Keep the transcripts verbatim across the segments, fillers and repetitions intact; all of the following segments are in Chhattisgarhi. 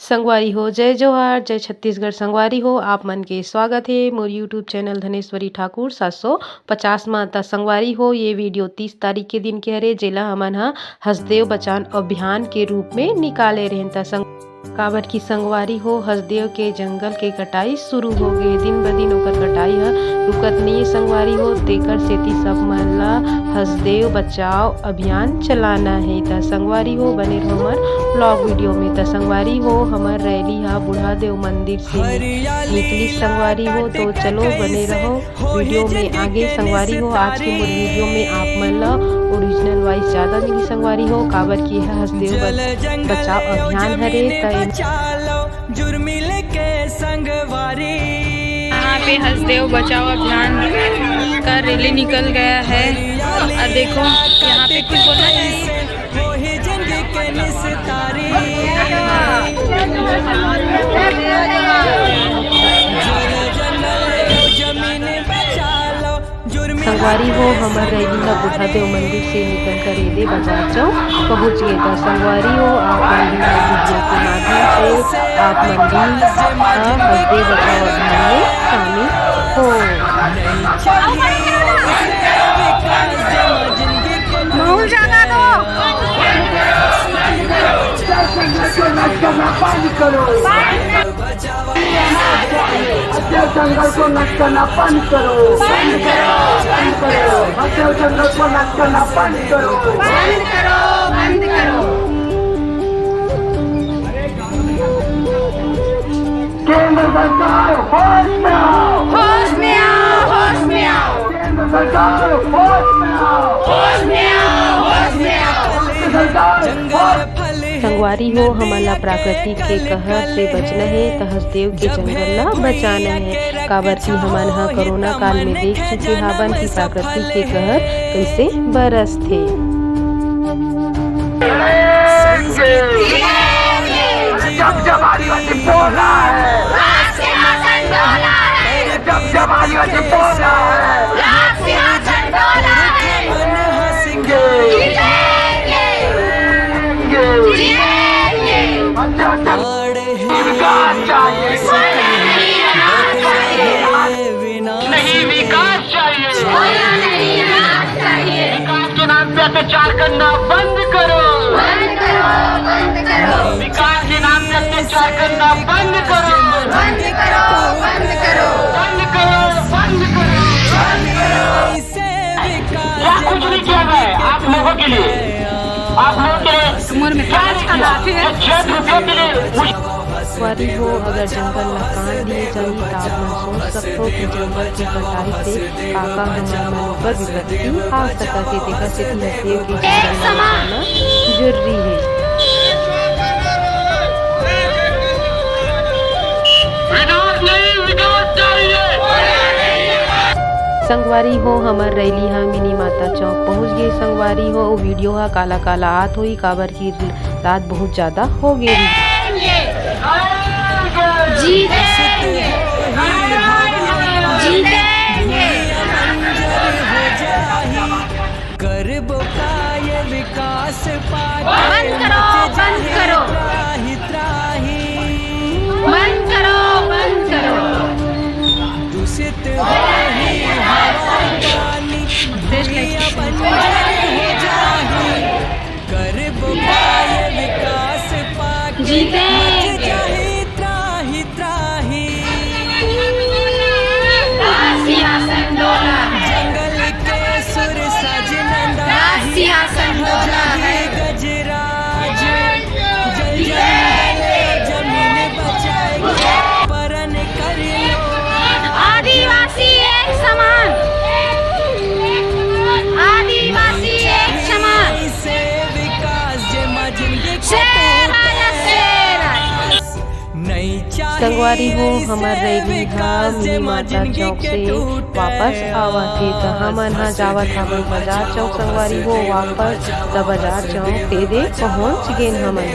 संगवारी हो, जय जोहार, जय छत्तीसगढ़। संगवारी हो, आप मन के स्वागत हे मोर YouTube चैनल धनेश्वरी ठाकुर सात सौ पचास मा। त संगवारी हो, ये वीडियो तीस तारीख के दिन के हरे, जेला हमन ह हसदेव बचाओ अभियान के रूप में निकाले रहेन। त संग-, काबर कि संगवारी हो, हसदेव के जंगल के कटाई शुरू हो गे, दिन ब दिन ओकर कटाई ह रुकत नइये संगवारी हो, तेकर सेती सब मन ला हसदेव बचाओ अभियान चलाना हे। त संगवारी हो, बने रहो हमर vlog वीडियो में। त संगवारी हो, हमर रैली ह बूढ़ा देव मंदिर से निकली संगवारी हो, तो चलो बने रहो वीडियो में आगे। संगवारी हो, आज के मोर वीडियो में आप मन ला ओरिजिनल वॉइस ज्यादा मिली संगवारी हो, काबर कि यह हसदेव बच-, बचाओ अभियान हरे। त जुर्मिल के संगवारी। यहाँ पे हसदेव बचाओ अभियान का रैली निकल गया है। और देखो, यहाँ पे कुछ बोलना चाहिए। वही जंग के निस्तारी। जल जंगल जमीन बचा लो। संगवारी हो, हमर रैली ह बूढ़ा देव मंदिर से निकल कर एदे बाजार चौक पहुंच गे। त संगवारी हो, आप मन भी वीडियो के माध्यम से आप मन भी ह हसदेव बचाओ अभियान में शामिल हो। माहौल ज्यादा दो। बंद करो। हत्या जंगल को नष्ट करना बंद करो। बंद करो, बंद करो। हत्या जंगल को नष्ट करना बंद करो। बंद करो, बंद करो। केंद्र सरकार, होश में आओ। होश में आओ, होश में आओ। केंद्र सरकार, होश में आओ। होश में आओ, होश में आओ। केंद्र सरकार, होश संगवारी हो, हमन ला प्राकृतिक के कहर से बचना हे, त हसदेव के जंगल ला बचाना हे, काबर कि हमन ह कोरोना काल में देख चुके हावन कि प्राकृतिक के कहर कइसे बरसथे। जब जब आदिवासी बोला है, जब जब आदिवासी बोला है, विकास चाहिए। नहीं, विकास चाहिए। विकास के नाम पे अत्याचार करना बंद करो। विकास के नाम पे अत्याचार करना बंद करो। बंद करो, बंद करो। बंद करो, बंद करो। क्या कुछ नहीं किया गया है आप लोगों के लिए? आप लोगों के लिए क्या नहीं किया? जो छह रुपयों के लिए उस संगवारी हो, अगर जंगल ला काट दिए जाही, त आप मन सोच सकथो कि जंगल के कटाई से का-का हमन मन ऊपर विपत्ति आ सकत हे। तेकर सेती हसदेव के जंगल ला बचाना जरूरी हे। विकास नहीं, विकास चाहिए। संगवारी हो, हमर रैली ह मिनी माता चौक पहुंच गे। संगवारी हो, ओ वीडियो ह काला काला आत होही, काबर कि रात बहुत ज्यादा हो गे रहिस। जीतेंगे, जीतेंगे। करबो काय विकास पाके बंद करो, मच बंद जाही करो। त्राही त्राही। बंद करो, बंद करो। दूषित होही हवा पानी, दुनिया बंजर हो जाही। करबो काय विकास पाके जीतेंगे। मच जाही त्राही त्राही। जंगल के सुर साज नंदाही। गजराज जल जंगल जमीन बचाएंगे। परन कर लो। आदिवासी एक समान। आदिवासी एक समान। से विकास जे माँ जिंदगी शेर आया, शेर आया। संगवारी हो, हमर रैली ह मिनी माता चौक से वापस आवत हे, त हमन ह जावत हावन बाजार चौक। संगवारी हो, वापस त बाजार चौक तेदे पहुंच गेन हमन।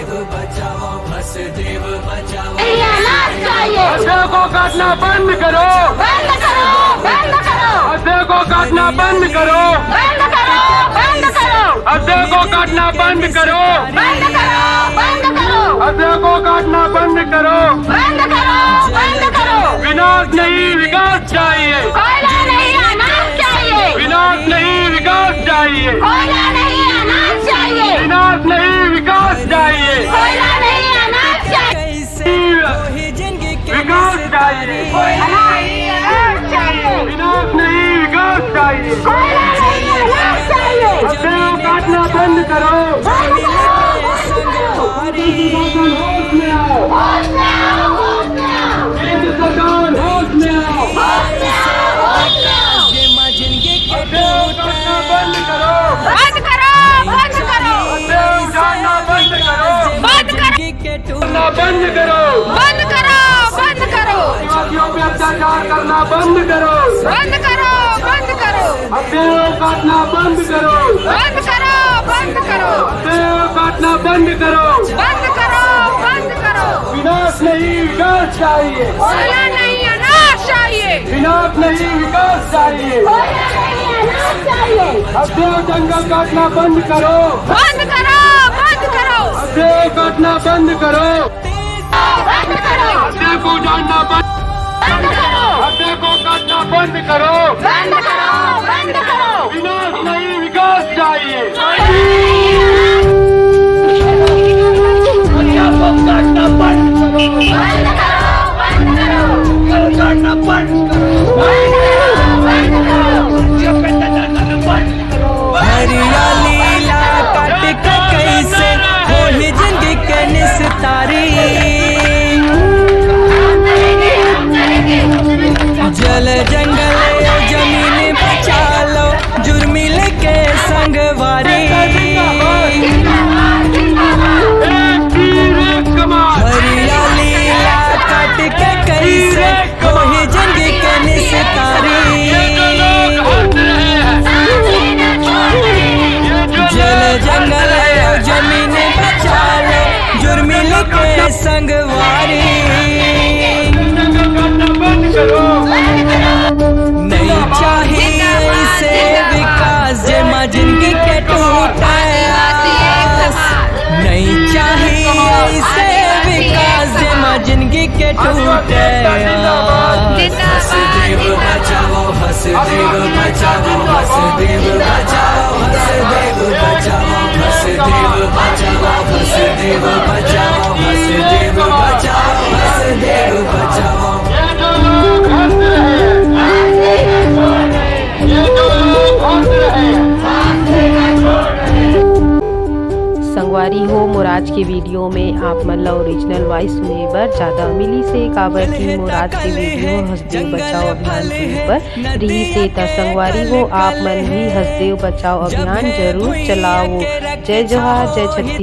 हत्या को काटना बंद करो। बंद करो, बंद करो। हत्या को काटना बंद करो। बंद करो, बंद करो। हत्या को काटना बंद करो। बंद करो, बंद करो। हत्या को काटना बंद बंद करो। बंद करो, बंद करो। आदिवासियों पे अत्याचार करना बंद करो। बंद करो, बंद करो। हत्याएं काटना बंद करो। बंद करो, बंद करो। हत्याएं काटना बंद करो। बंद करो, बंद करो। विनाश नहीं, विकास चाहिए। सोना नहीं, अनाज चाहिए। विनाश नहीं, विकास चाहिए। सोना नहीं, अनाज चाहिए। हत्याएं, जंगल काटना बंद करो। बंद करो, बंद करो। हत्याएं काटना बंद करो। बंद करो। हत्या को उजाड़ना बंद। बंद करो। हत्या को काटना बंद करो। बंद करो, बंद करो। विनाश नहीं, विकास चाहिए। हत्या को काटना बंद करो। बंद करो, बंद करो। हत्या को काटना बंद करो। बंद करो, बंद करो। हत्या पे अत्याचार करना बंद करो। हरियाली ला काट के कैसे होही जिंदगी के निस्तारी। जल जंगल जमीन बचा लो, जुर्मिल के संगवारी। हरियाली ला काट के कैसे होही जिंदगी के निस्तारी। जल जंगल जमीन बचा लो, जुर्मिल के संगवारी। नहीं चाहिए इसे विकास, जेमा जिंदगी के टूटे आस। नहीं चाहिए इसे विकास, जेमा जिंदगी के टूटे आस। हसदेव बचाओ, हसदेव बचाओ, हसदेव बचाओ, हसदेव बचाओ, हसदेव बचाओ, हसदेव बचाओ, हसदेव बचाओ, हसदेव बचाओ। ये जो लोग हंस रहे हैं, ये जो लोग हंस रहे हैं, संगवारी हो, मोर आज के वीडियो में आप मन ला ओरिजिनल वॉइस सुने बर ज्यादा मिलिस हे, काबर कि मोर आज के वीडियो हसदेव बचाओ अभियान के ऊपर रिहिस हे। त संगवारी हो, आप मन भी हसदेव बचाओ अभियान जरूर चलाओ। जय जोहार, जय छत्तीसगढ़।